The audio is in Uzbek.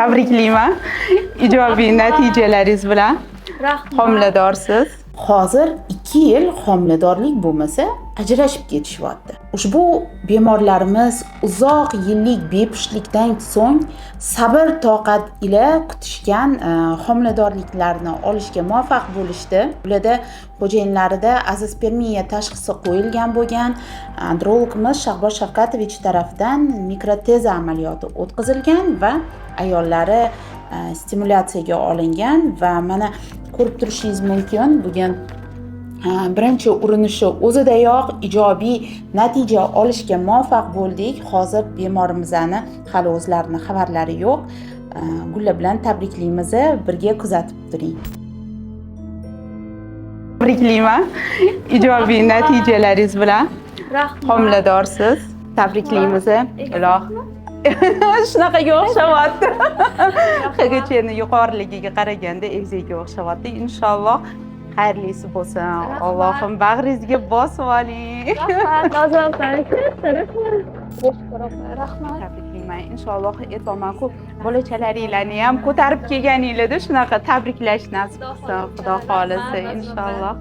Tabriklayman ijobiy natijalaringiz bilan. Rahmat. Homiladorsiz. Hozir 2 yil homiladorlik bo'lmasa, ajrashib ketishyapti. Ushbu bemorlarimiz uzoq yillik bepushtlikdan so'ng sabr toqat ila kutishgan homiladorliklarni olishga muvaffaq bo'lishdi. Ularda xo'jayinlarida azospermiya tashxisi qo'yilgan bo'lgan. Andrologimiz Shahboz Shavkatovich tarafidan mikroteza amaliyoti o'tkazilgan va ayollari stimulyatsiyaga olingan va mana ko'rib turishingiz mumkin, bugun birinchi urinishi o'zidayoq ijobiy natija olishga muvaffaq bo'ldik. Hozir bemorimizni hali o'zlarini xabarlari yo'q. Gulla bilan tabriklaymiz, birga kuzatib turing. Tabriklayman ijobiy natijalaringiz bilan. Rahmat. Homiladorsiz. Tabriklaymiz. Iloh, shunaqaga o'xshavyapti. HGChni yuqoriligiga qaraganda egizakka o'xshavyapti. Inshaalloh xayrlisi bo'lsin. Rahmat. Allohim bag'ringizga bosib oling. Rahmat, Nozima opa. Katta rahmat. Shukur opa, rahmat. Tabriklayman. Inshaalloh, aytyapmanku, bolachalaringlarni ham ko'tarib kelganinglarda shunaqa tabriklash nasib qilsin, Xudo xohlasa, inshaalloh.